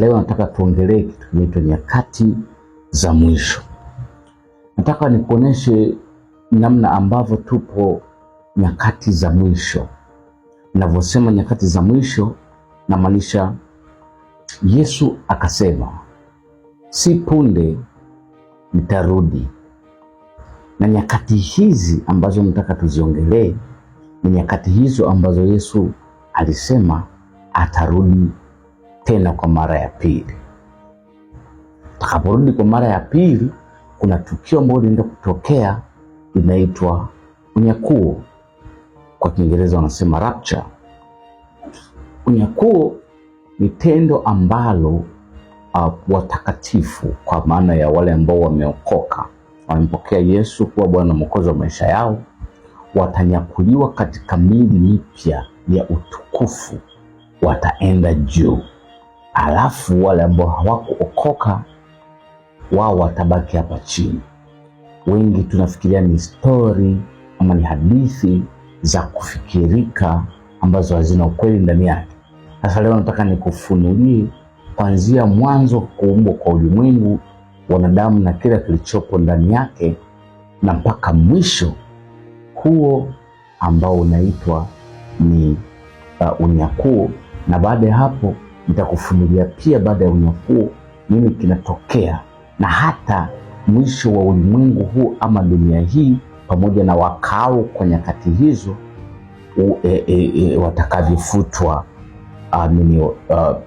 Leo nataka tuongelee kitu kinaitwa nyakati za mwisho. Nataka nikuoneshe namna ambavyo tupo nyakati za mwisho. Ninavyosema nyakati za mwisho, namaanisha Yesu akasema, si punde nitarudi. Na nyakati hizi ambazo nataka tuziongelee ni nyakati hizo ambazo Yesu alisema atarudi tena kwa mara ya pili. Atakaporudi kwa mara ya pili, kuna tukio ambalo linaenda kutokea linaitwa unyakuo. Kwa Kiingereza wanasema rapture. Unyakuo ni tendo ambalo watakatifu kwa maana ya wale ambao wameokoka, wamempokea Yesu kuwa Bwana na Mwokozi wa maisha yao, watanyakuliwa katika miili mipya ya utukufu, wataenda juu. Alafu wale ambao hawakuokoka wao watabaki hapa chini. Wengi tunafikiria ni stori ama ni hadithi za kufikirika ambazo hazina ukweli ndani yake. Sasa leo nataka nikufunulie kuanzia mwanzo kuumbwa kwa ulimwengu, wanadamu na kila kilichopo ndani yake, na mpaka mwisho huo ambao unaitwa ni unyakuo. Na baada ya hapo nitakufunulia pia baada ya unyakuo nini kinatokea, na hata mwisho wa ulimwengu huu ama dunia hii pamoja na wakao kwa nyakati hizo watakavyofutwa.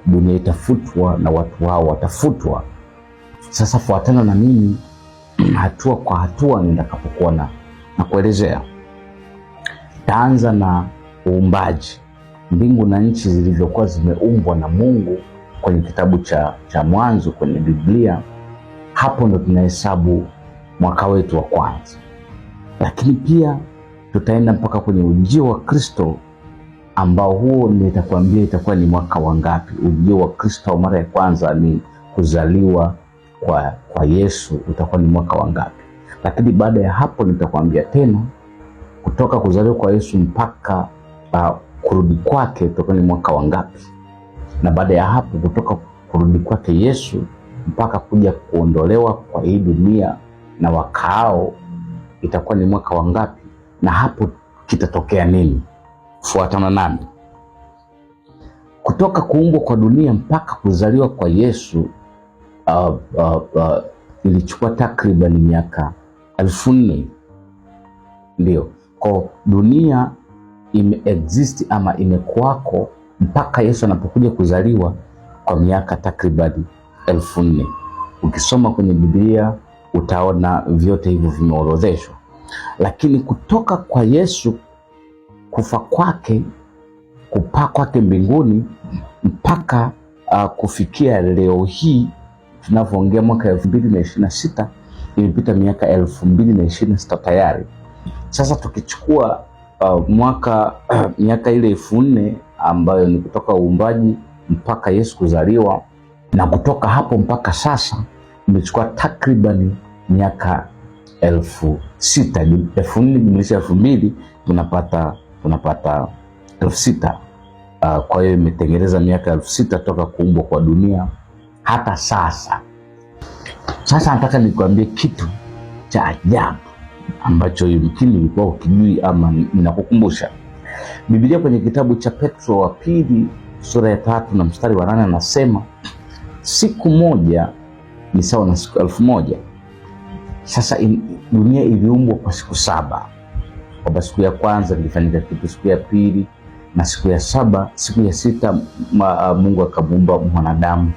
Dunia itafutwa na watu wao watafutwa. Sasa fuatana na mimi hatua kwa hatua nitakapokuwa na kuelezea. Taanza na uumbaji, mbingu na nchi zilivyokuwa zimeumbwa na Mungu kwenye kitabu cha Mwanzo kwenye Biblia. Hapo ndo tunahesabu mwaka wetu wa kwanza, lakini pia tutaenda mpaka kwenye ujio wa Kristo ambao huo nitakwambia itakuwa ni mwaka wa ngapi. Ujio wa Kristo wa mara ya kwanza ni kuzaliwa kwa Yesu utakuwa ni mwaka wa ngapi? Lakini baada ya hapo nitakwambia tena kutoka kuzaliwa kwa Yesu mpaka kurudi kwake utakuwa ni mwaka wa ngapi, na baada ya hapo kutoka kurudi kwake Yesu mpaka kuja kuondolewa kwa hii dunia na wakaao itakuwa ni mwaka wa ngapi, na hapo kitatokea nini? Fuatana nami. Kutoka kuumbwa kwa dunia mpaka kuzaliwa kwa Yesu ilichukua takriban miaka 4000. Ndio kwa dunia imeexist ama imekuwako mpaka Yesu anapokuja kuzaliwa kwa miaka takriban 4000. Ukisoma kwenye Biblia utaona vyote hivyo vimeorodheshwa, lakini kutoka kwa Yesu kufa kwake, kupaa kwake mbinguni mpaka kufikia leo hii tunavyoongea mwaka 2026, imepita miaka 2026 tayari. Sasa tukichukua mwaka miaka ile 4000 ambayo ni kutoka uumbaji mpaka Yesu kuzaliwa na kutoka hapo mpaka sasa imechukua takribani miaka 6000. 4000 jumlisha 2000 tunapata 6000. Kwa hiyo imetengeneza miaka 6000 toka kuumbwa kwa dunia hata sasa. Sasa nataka nikuambie kitu cha ajabu ambacho yumkini ulikuwa ukijui ama ninakukumbusha. Biblia kwenye kitabu cha Petro wa pili sura ya 3 na mstari wa 8 anasema siku moja ni sawa na siku 1000. Sasa dunia iliumbwa kwa siku 7, kwamba siku ya kwanza ilifanyika kitu, siku ya pili na siku ya saba. Siku ya sita Mungu akamuumba mwanadamu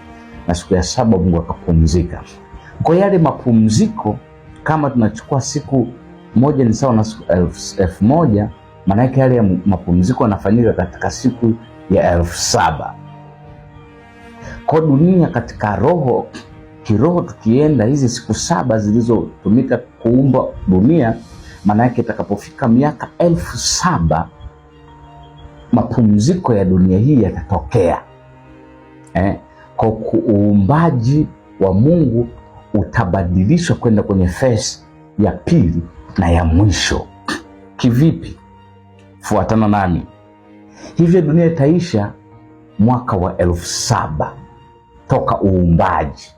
na siku ya saba Mungu akapumzika. Kwa yale mapumziko, kama tunachukua siku moja ni sawa na siku 1000, maana yake yale mapumziko yanafanyika katika siku ya 7000. Kwa dunia katika roho, kiroho, tukienda hizi siku 7 zilizotumika kuumba dunia, maana yake itakapofika miaka 7000 mapumziko ya dunia hii yatatokea. Kwa uumbaji wa Mungu utabadilishwa kwenda kwenye phase ya pili na ya mwisho. Kivipi? Fuatana nami. Hivyo dunia itaisha mwaka wa 7000. toka uumbaji.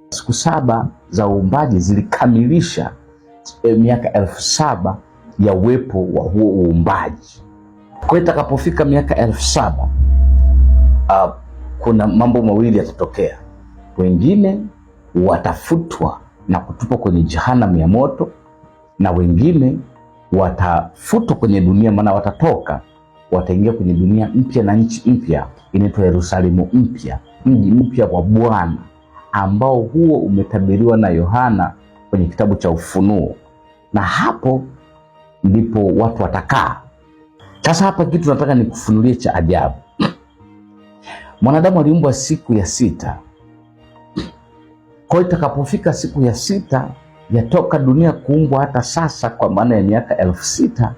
Siku 7 za uumbaji zilikamilisha miaka 7,000 ya uwepo wa huo uumbaji. Kwa hiyo itakapofika miaka 7,000, kuna mambo mawili yatatokea. Wengine watafutwa na kutupwa kwenye jehanamu ya moto, na wengine watafutwa kwenye dunia, maana watatoka, wataingia kwenye dunia mpya na nchi mpya inaitwa Yerusalemu mpya, mji mpya wa Bwana, ambao huo umetabiriwa na Yohana kwenye kitabu cha Ufunuo, na hapo ndipo watu watakaa. Sasa hapa kitu nataka nikufunulie cha ajabu. Mwanadamu aliumbwa siku ya 6. Kwa hiyo itakapofika siku ya 6 yatoka dunia kuumbwa hata sasa, kwa maana ya miaka 6,000,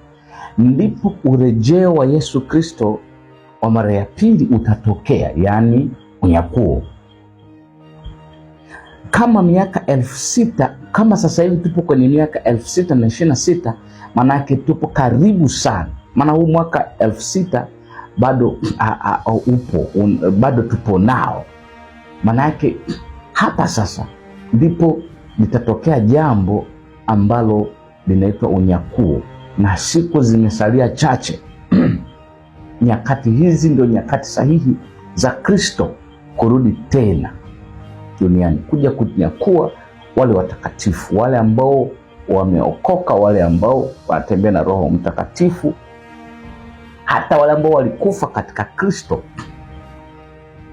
ndipo urejeo wa Yesu Kristo wa mara ya pili utatokea, yaani unyakuo. Kama miaka 6,000, kama sasa hivi tupo kwenye miaka 6,026, maana yake tupo karibu sana. Maana huu mwaka 6,000 bado upo, bado tupo nao. Maana yake hapa sasa ndipo litatokea jambo ambalo linaitwa unyakuo, na siku zimesalia chache. Nyakati hizi ndio nyakati sahihi za Kristo kurudi tena duniani, kuja kunyakua wale watakatifu, wale ambao wameokoka, wale ambao wanatembea na Roho Mtakatifu, hata wale ambao walikufa katika Kristo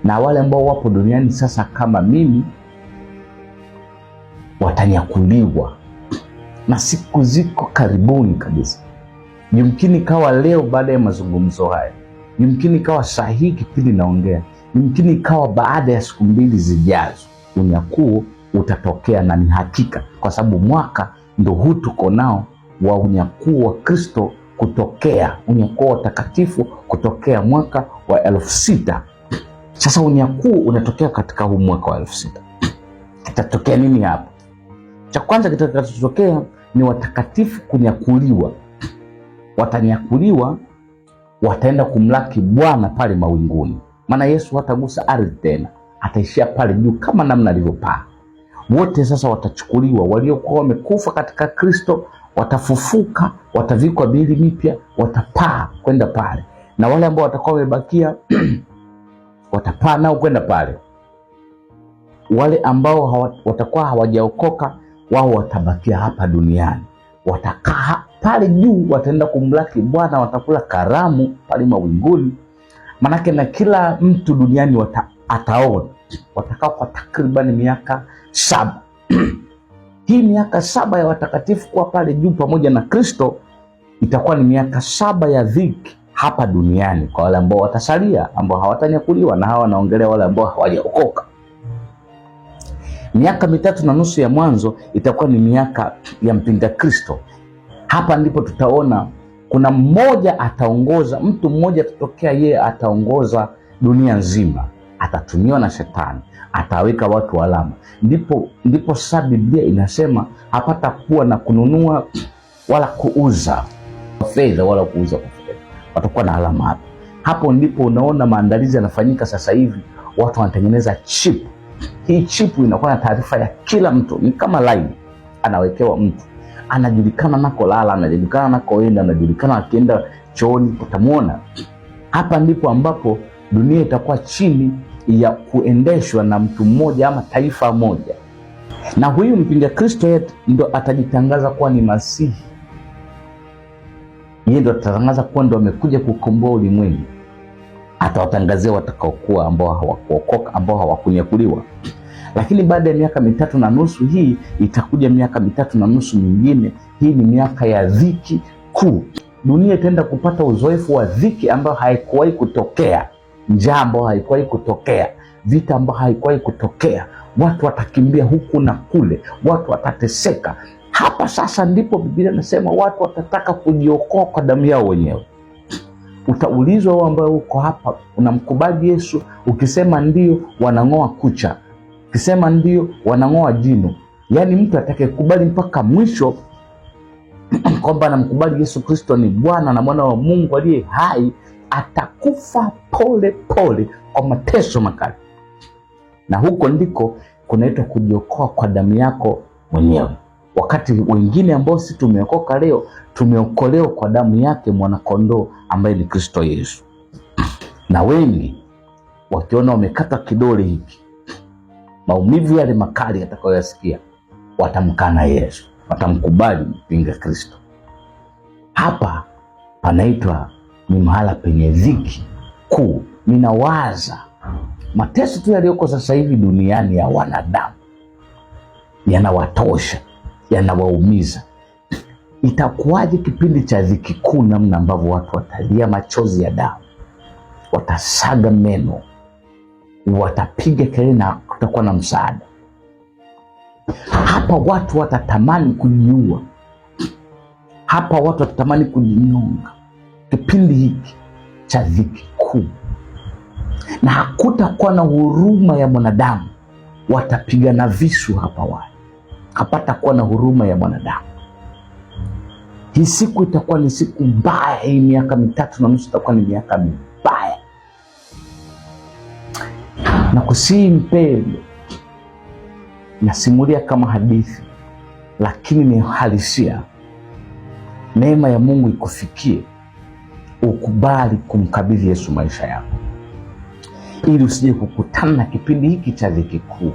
na wale ambao wapo duniani sasa kama mimi, watanyakuliwa. Na siku ziko karibuni kabisa. Yumkini kawa leo baada ya mazungumzo haya, yumkini kawa saa hii kipindi naongea, yumkini kawa baada ya siku 2 zijazo, unyakuo utatokea, na ni hakika, kwa sababu mwaka ndo huu tuko nao wa unyakuo wa Kristo kutokea, unyakuo wa takatifu kutokea mwaka wa 6,000. Sasa unyakuo unatokea katika huu mwaka wa 6,000. Kitatokea nini hapa? Cha kwanza kitakachotokea ni watakatifu kunyakuliwa. Watanyakuliwa, wataenda kumlaki Bwana pale mawinguni. Maana Yesu hatagusa ardhi tena, ataishia pale juu kama namna alivyopaa. Wote sasa watachukuliwa, waliokuwa wamekufa katika Kristo watafufuka, watavikwa miili mipya, watapaa kwenda pale, na wale ambao watakuwa wamebakia watapaa nao kwenda pale. Wale ambao watakuwa hawajaokoka wao watabakia hapa duniani, watakaa pale juu, wataenda kumlaki Bwana, watakula karamu pale mawinguni. Manake na kila mtu duniani ataona. Watakaa kwa takriban miaka 7. Hii miaka 7 ya watakatifu kuwa pale juu pamoja na Kristo itakuwa ni miaka 7 ya dhiki hapa duniani kwa wale ambao watasalia, ambao hawatanyakuliwa, na hawa wanaongelea wale ambao hawajaokoka. Miaka 3.5 ya mwanzo itakuwa ni miaka ya mpinga Kristo. Hapa ndipo tutaona kuna mmoja ataongoza, mtu mmoja atatokea, yeye ataongoza dunia nzima, atatumiwa na shetani, ataweka watu alama. Ndipo sasa Biblia inasema hapatakuwa na kununua wala kuuza fedha wala kuuza kwa fedha, watakuwa na alama hapa. Hapo ndipo unaona maandalizi yanafanyika sasa hivi, watu wanatengeneza chip. Hii chip inakuwa na taarifa ya kila mtu, ni kama line anawekewa mtu, anajulikana nakolala, anajulikana nakoenda, anajulikana akienda chooni utamuona. Hapa ndipo ambapo dunia itakuwa chini ya kuendeshwa na mtu mmoja ama taifa moja, na huyu mpinga Kristo yeye ndo atajitangaza kuwa ni Masihi. Yeye ndo atatangaza kuwa ndo amekuja kukomboa ulimwengu. Atawatangazia watakaokuwa ambao hawakuokoka, ambao hawakunyakuliwa. Lakini baada ya miaka 3.5 hii itakuja miaka 3.5 mingine. Hii ni miaka ya dhiki kuu. Dunia itaenda kupata uzoefu wa dhiki ambayo haikuwahi kutokea, njaa ambayo haikuwahi kutokea, vita ambayo haikuwahi kutokea. Watu watakimbia huku na kule, watu watateseka. Hapa sasa ndipo Biblia inasema watu watataka kujiokoa kwa damu yao wenyewe. Utaulizwa wewe ambaye uko hapa, unamkubali Yesu? Ukisema ndio, wanang'oa kucha. Ukisema ndio, wanang'oa jino. Yaani mtu atakayekubali mpaka mwisho kwamba anamkubali Yesu Kristo ni Bwana na Mwana wa Mungu aliye hai, atakufa pole pole kwa mateso makali. Na huko ndiko kunaitwa kujiokoa kwa damu yako mwenyewe, wakati wengine ambao si tumeokoka leo tumeokolewa kwa damu yake mwanakondoo ambaye ni Kristo Yesu. Na wengi wakiona wamekata kidole hiki, maumivu yale makali atakayoyasikia, watamkana Yesu, watamkubali mpinga Kristo. Hapa panaitwa ni mahala penye dhiki kuu. Ninawaza mateso tu yaliyoko sasa hivi duniani ya wanadamu yanawatosha, yanawaumiza. Itakuwaje kipindi cha dhiki kuu, namna ambavyo watu watalia machozi ya damu, watasaga meno, watapiga kelele na kutakuwa na msaada. Hapa watu watatamani kujiua, hapa watu watatamani kujinyonga kipindi hiki cha dhiki kuu, na hakutakuwa na huruma ya mwanadamu. Watapigana visu hapa wale, hapatakuwa na huruma ya mwanadamu. Hii siku itakuwa ni siku mbaya. Hii miaka 3.5 itakuwa ni miaka mibaya. Na kusihi mpendo, nasimulia kama hadithi, lakini ni halisia. Neema ya Mungu ikufikie, ukubali kumkabidhi Yesu maisha yako, ili usije kukutana na kipindi hiki cha dhiki kuu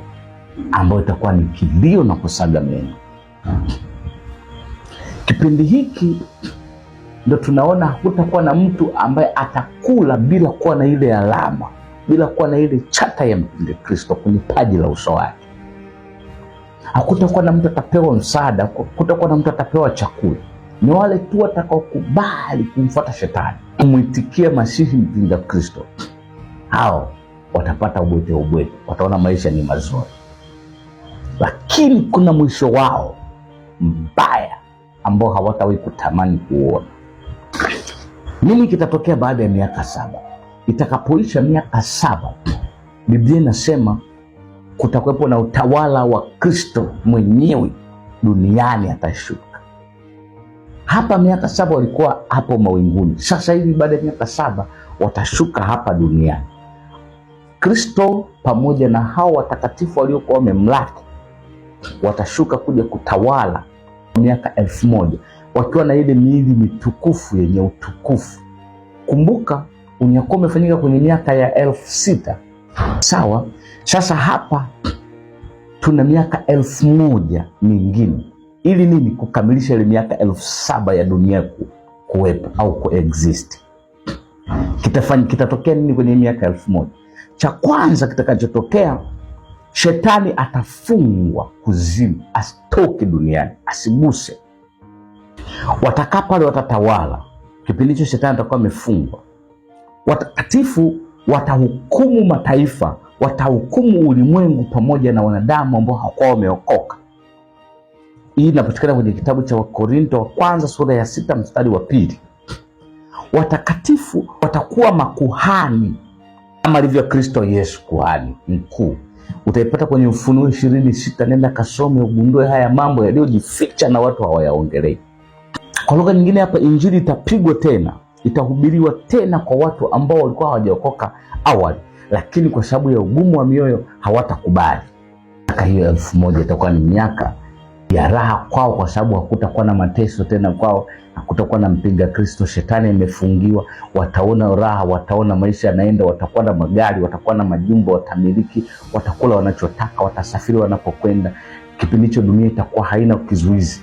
ambayo itakuwa ni kilio na kusaga meno. Kipindi hiki ndo tunaona hakutakuwa na mtu ambaye atakula bila kuwa na ile alama, bila kuwa na ile chata ya mpinga Kristo kwenye paji la uso wake. Hakutakuwa na mtu atapewa msaada, hakutakuwa na mtu atapewa chakula. Ni wale tu watakaokubali kumfuata Shetani, kumwitikia Masihi mpinga Kristo, hao watapata ubwete ubwete, wataona maisha ni mazuri, lakini kuna mwisho wao mbaya ambao hawatawahi kutamani kuona. Nini kitatokea baada ya miaka 7? Itakapoisha miaka 7, Biblia inasema kutakuwepo na utawala wa Kristo mwenyewe duniani, atashuka hapa. Miaka 7 walikuwa hapo mawinguni, sasa hivi baada ya miaka 7 watashuka hapa duniani. Kristo pamoja na hao watakatifu waliokuwa wamemlaki watashuka kuja kutawala miaka 1000 wakiwa na ile miili mitukufu yenye utukufu. Kumbuka unyakuo umefanyika kwenye miaka ya 6000. Sawa? Sasa hapa tuna miaka 1000 mingine ili nini? Kukamilisha ile miaka 7000 ya dunia kuwepo au kuexist. Kitatokea nini kwenye miaka 1000? Cha kwanza kitakachotokea, Shetani atafungwa kuzimu, asitoke duniani, asiguse. Watakaa pale, watatawala. Kipindi hicho shetani atakuwa amefungwa. Watakatifu watahukumu mataifa, watahukumu ulimwengu pamoja na wanadamu ambao hawakuwa wameokoka. Hii inapatikana kwenye kitabu cha Wakorinto wa kwanza sura ya 6 mstari wa 2. Watakatifu watakuwa makuhani kama alivyo Kristo Yesu kuhani mkuu. Utaipata kwenye Ufunuo 26. Nenda kasome ugundue haya mambo yaliyojificha na watu hawayaongelei. Kwa lugha nyingine, hapa injili itapigwa tena, itahubiriwa tena kwa watu ambao walikuwa hawajaokoka awali, lakini kwa sababu ya ugumu wa mioyo hawatakubali. Miaka hiyo 1000 itakuwa ni miaka ya raha kwao, kwa sababu hakutakuwa na mateso tena kwao, hakutakuwa na mpinga Kristo, shetani amefungiwa. Wataona raha, wataona maisha yanaenda, watakuwa na magari, watakuwa na majumba, watamiliki, watakula wanachotaka, watasafiri wanapokwenda. Kipindi hicho dunia itakuwa haina kizuizi.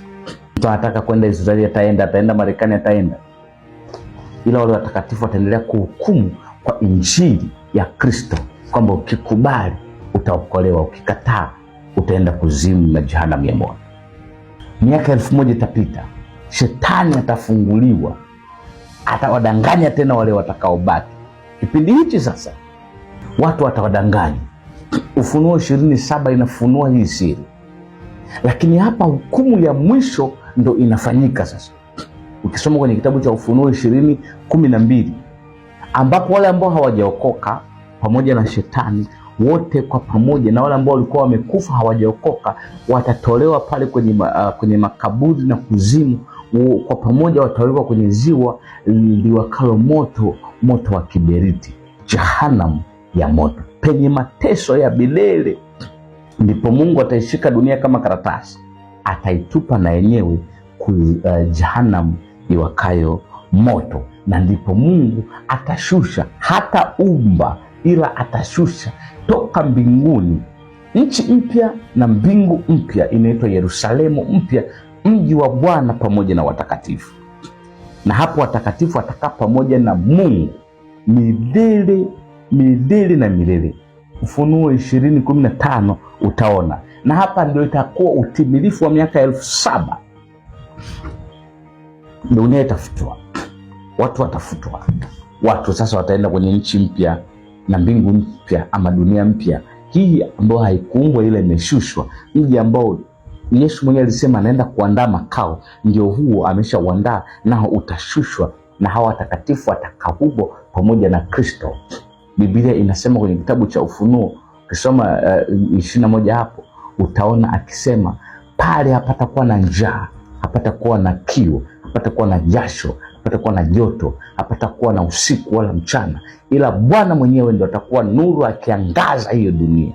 Mtu anataka kwenda Israeli ataenda, ataenda Marekani ataenda, ila wale watakatifu wataendelea kuhukumu kwa injili ya Kristo, kwamba ukikubali utaokolewa, ukikataa utaenda kuzimu na jehanamu ya moto. Miaka 1000 itapita, shetani atafunguliwa, atawadanganya tena wale watakaobaki. Kipindi hichi sasa watu watawadanganya. Ufunuo 27 inafunua hii siri, lakini hapa hukumu ya mwisho ndo inafanyika sasa. Ukisoma kwenye kitabu cha Ufunuo 20:12, ambapo wale ambao hawajaokoka pamoja na shetani wote kwa pamoja na wale ambao walikuwa wamekufa hawajaokoka watatolewa pale kwenye makaburi na kuzimu, kwa pamoja watawekwa kwenye ziwa liwakalo moto, moto wa kiberiti, jehanamu ya moto penye mateso ya milele. Ndipo Mungu ataishika dunia kama karatasi, ataitupa na yenyewe ku jehanamu iwakayo moto, na ndipo Mungu atashusha, hata umba ila atashusha toka mbinguni nchi mpya na mbingu mpya, inaitwa Yerusalemu mpya, mji wa Bwana pamoja na watakatifu. Na hapo watakatifu watakaa pamoja na Mungu milele milele na milele. Ufunuo 20:15 utaona. Na hapa ndio itakuwa utimilifu wa miaka 7,000. Dunia itafutwa, watu watafutwa, watu sasa wataenda kwenye nchi mpya na mbingu mpya ama dunia mpya hii ambayo haikuumbwa ile imeshushwa, mji ambao Yesu mwenyewe alisema anaenda kuandaa makao, ndio huo ameshauandaa, nao utashushwa na hawa watakatifu watakaa humo pamoja na Kristo. Biblia inasema kwenye kitabu cha Ufunuo ukisoma 21 hapo utaona akisema pale hapatakuwa na njaa, hapatakuwa na kiu, hapatakuwa na jasho, hapatakuwa na joto, hapatakuwa na usiku wala mchana, ila Bwana mwenyewe ndo atakuwa nuru akiangaza hiyo dunia.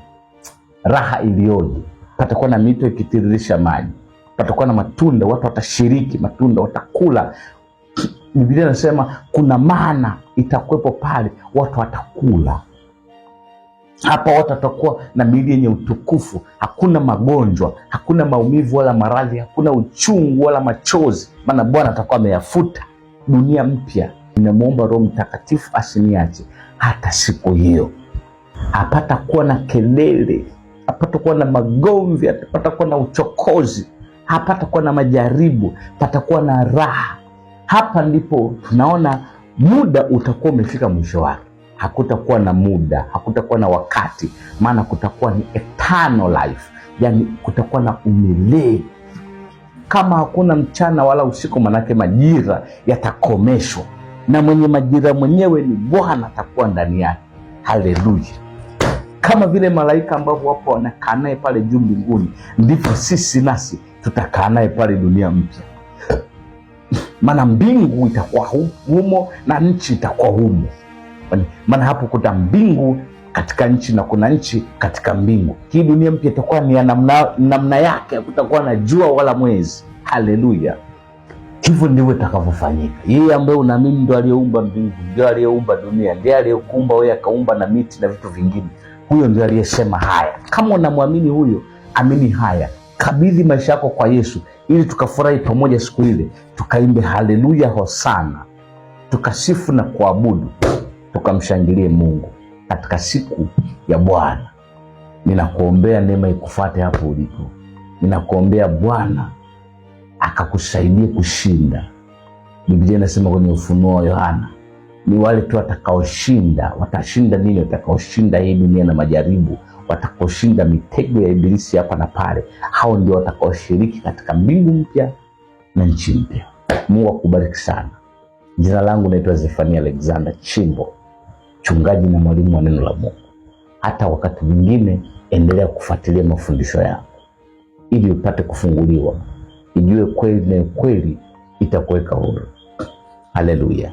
Raha iliyoje! Patakuwa na mito ikitiririsha maji, patakuwa na matunda, watu watashiriki matunda, watakula. Biblia inasema kuna mana itakuwepo pale, watu watakula. Hapa watu watakuwa na miili yenye utukufu, hakuna magonjwa, hakuna maumivu wala maradhi, hakuna uchungu wala machozi, maana Bwana atakuwa ameyafuta. Dunia mpya. Ninamwomba Roho Mtakatifu asiniache hata siku hiyo. Hapata kuwa na kelele, hapata kuwa na magomvi, hapata kuwa na uchokozi, hapata kuwa na majaribu, patakuwa na raha. Hapa ndipo tunaona muda utakuwa umefika mwisho wake. Hakutakuwa na muda, hakutakuwa na wakati, maana kutakuwa ni eternal life, yani kutakuwa na umilele. Kama hakuna mchana wala usiku, manake majira yatakomeshwa, na mwenye majira mwenyewe ni Bwana atakuwa ndani yake. Haleluya! Kama vile malaika ambavyo wapo wanakaa naye pale juu mbinguni, ndivyo sisi nasi tutakaa naye pale dunia mpya, maana mbingu itakuwa humo na nchi itakuwa humo. Maana hapo kuna mbingu katika nchi na kuna nchi katika mbingu. Hii dunia mpya itakuwa ni ya namna yake, hakutakuwa na jua wala mwezi. Haleluya! Hivyo ndivyo itakavyofanyika. Yeye ambaye unaamini ndo aliyeumba mbingu, ndio aliyeumba dunia, ndiye aliyekuumba wewe, akaumba na miti na vitu vingine. Huyo ndio aliyesema haya. Kama unamwamini huyo, amini haya, kabidhi maisha yako kwa Yesu ili tukafurahi pamoja siku ile, tukaimbe haleluya, hosana, tukasifu na kuabudu, tukamshangilie Mungu katika siku ya Bwana. Ninakuombea neema ikufuate hapo ulipo. Ninakuombea Bwana akakusaidia kushinda. Biblia inasema kwenye Ufunuo wa Yohana, ni wale tu watakaoshinda. Watashinda nini? Watakaoshinda hii dunia na majaribu, watakaoshinda mitego ya Ibilisi hapa na pale, hao ndio watakaoshiriki katika mbingu mpya na nchi mpya. Mungu akubariki sana. Jina langu naitwa Zefania Alexander Chimbo, mchungaji na mwalimu wa neno la Mungu. Hata wakati mwingine endelea kufuatilia mafundisho yangu ili upate kufunguliwa, ijue kweli na kweli itakuweka huru. Haleluya.